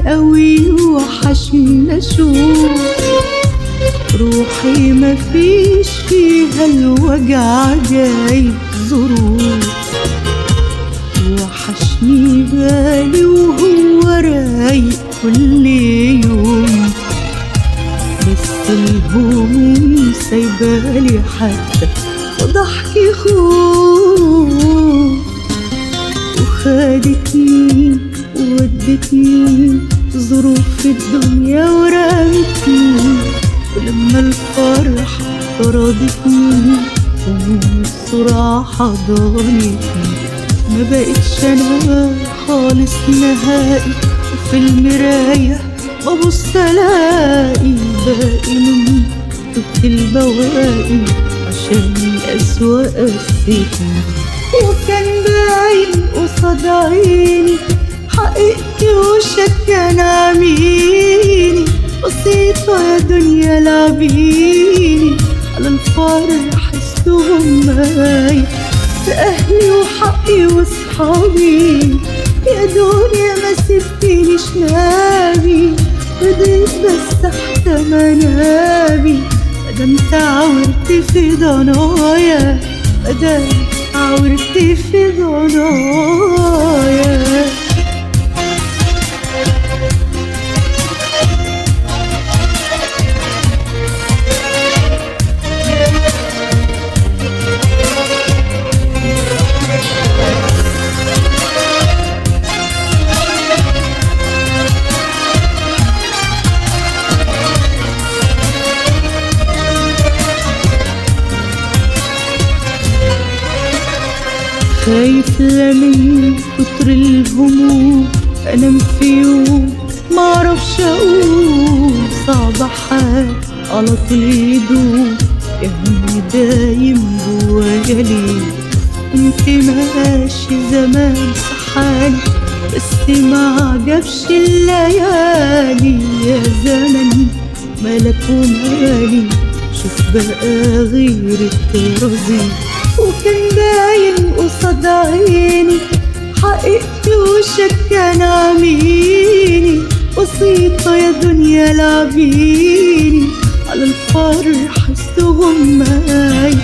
قوي وحشنا شوق، روحي مفيش فيها الوجع جاي ظروف، وحشني بالي وهو رايق كل يوم، بس الهموم سايبالي حتى وضحكي خوف، وخدتني وودتني ظروف الدنيا ورمتني، ولما الفرح طردتني هموم السرعة حضنتني، ما بقتش انا خالص نهائي، وفي المراية ببص الاقي باقي من طوبة البواقي عشان القسوة قستني، وكان باين قصاد عيني حقيقتي وشك انا عميني، بسيطة يا دنيا لعبيني على الفرح استغماي في أهلي وحقي وصحابي، يا دنيا ما سبتنيش نابي، رضيت بس تحت منابي، مادام تعورت في ضنايا، مادام تعورت في ضنايا. خايف لا من كتر الهموم انام في يوم معرفش اقوم، صعب حال على طول يدوم، يا همي دايم جوايا ليه، كنت ماشي زمان في حالي بس ما عجبش الليالي، يا زمن مالك ومالي شوف بقى غير الترازي، وكان باين قصاد عيني حقيقتي وشك انا عميني، بسيطة يا دنيا لعبيني على الفرح استغماي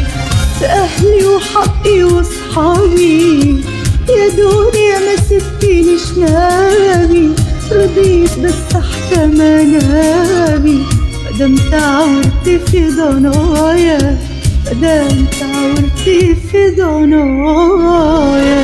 في أهلي وحقي وصحابي، يا دنيا ما سبتنيش نابي، رضيت بس تحت منابي، مادام تعورت في ضنايا، مادام تعورت في ضنايا.